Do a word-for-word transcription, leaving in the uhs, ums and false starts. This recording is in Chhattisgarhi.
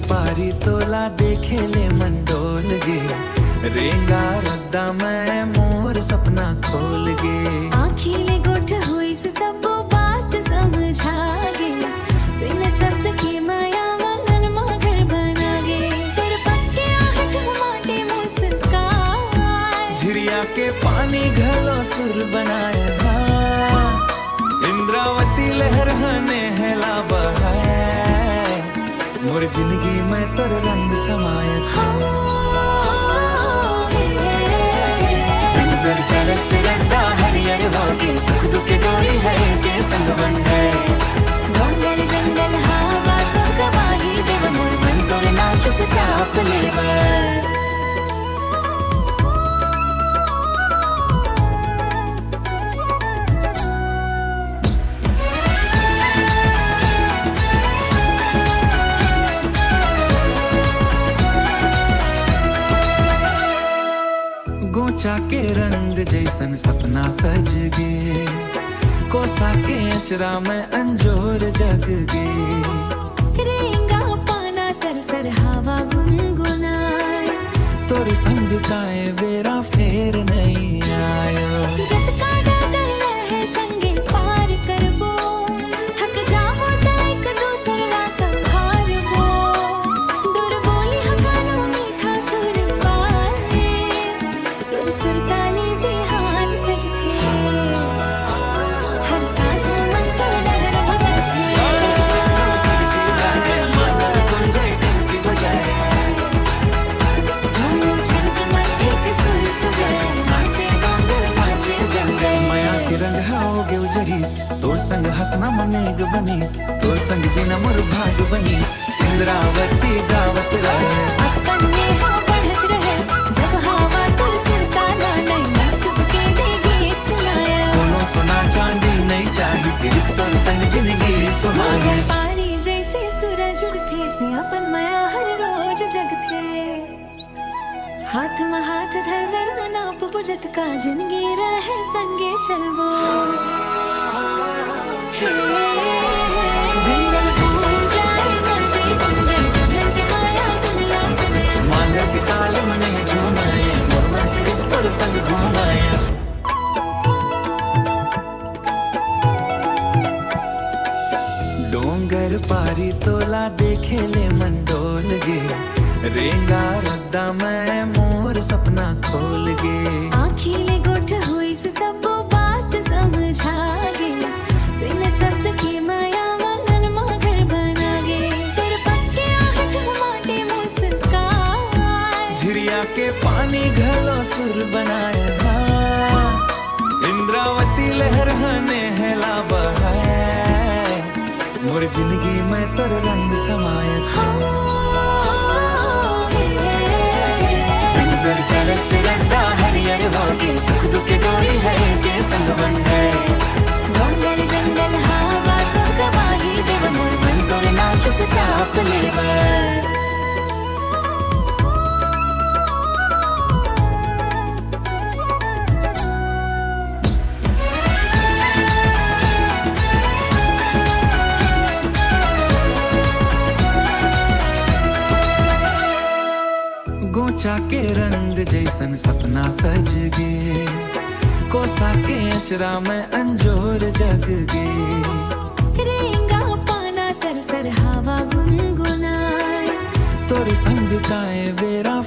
पारी तोला देखे ले मन डोल गे, रेंगा रद्दा मैं मोर सपना खोल गे। आँखी ले गोठ होइस सबो बात समझा गे, बिन शब्द के माया मन मा घर बना गे। तोर पक्के आहट माटे मुस्कान। झिरिया के पानी घलो सुर बनाए हा, इंद्रावती लहर हने हेला बहाए। मोर जिंदगी में तोर रंग समाए। संग तोर चलत रद्दा हरियर होगे, सुख दुख के डोरी है के संग बंधे। डोंगर जंगल हवा सब गवाही देव, मोर मन तोर नाम चुपचाप लेवे। गोचा के रंग जैसन सपना सज गे, कोसा के अचरा में अंजोर जग गे। रेंगा पाना सर सर हवा गुनगुनाए। तोर संग बिताए बेरा फेर नहीं आयो। जतका डगर रहे संगे पार करबो, थक जाबो त एक दूसर ला संभारबो। दूर बोली हकानो मीठा सुर पाए। तोर सुरताली बिहान सजथे, हर साँझ मन तोर डहर भटकथे। मया के रंग हा होगे उजरिस, तोर संग हंसना मनेग बनिस, तोर संग जीना मोर भाग बनिस। इंद्रावती गावत रहे। अपन नेहा बढ़त रहे, जब हवा तोर सुरताला नैना चुपके ले गीत सुनाया। कोनो सोना चांदी नहीं चाही, सिर्फ तोर संग जिंदगी सुहाए। पानी जैसे सूरज उगथे, इसने अपन मया हर रोज जगथे। हाथ म हाथ धर नाप बुझत का जिंदगी रहे संगे चलबो। हे, जंगल घूम जाए, नदी बन जाए, तुझे के माया दुनिया सुने। मांगर के ताल मने झूमाए, मोर मन सिर्फ तोर संग घूमाए। डोंगर पारी तोला देखे ले मन डोल गे, रेंगा रद्दा मैं मोर सपना खोल गे। आँखी ले गोठ होइस सबो बात समझा गे, बिन शब्द के माया मन मा घर बना गे। तोर पक्के आहट माटे मुस्काए। झिरिया के पानी घलो सुर बनाए हा, इंद्रावती लहर हने हेला बहाए। मोर जिंदगी में तोर रंग समाए। संग तोर चलत रद्दा हरियर होगे, सुख दुख के डोरी है के संग बंधे। डोंगर जंगल हवा सब गवाही देव, मोर मन तोर नाम चुपचाप लेवे। गोचा के रंग जैसन सपना सज गे, कोसा के अचरा में अंजोर जग गे। रेंगा पाना सर सर हवा गुनगुनाए। तोर संग बिताए बेरा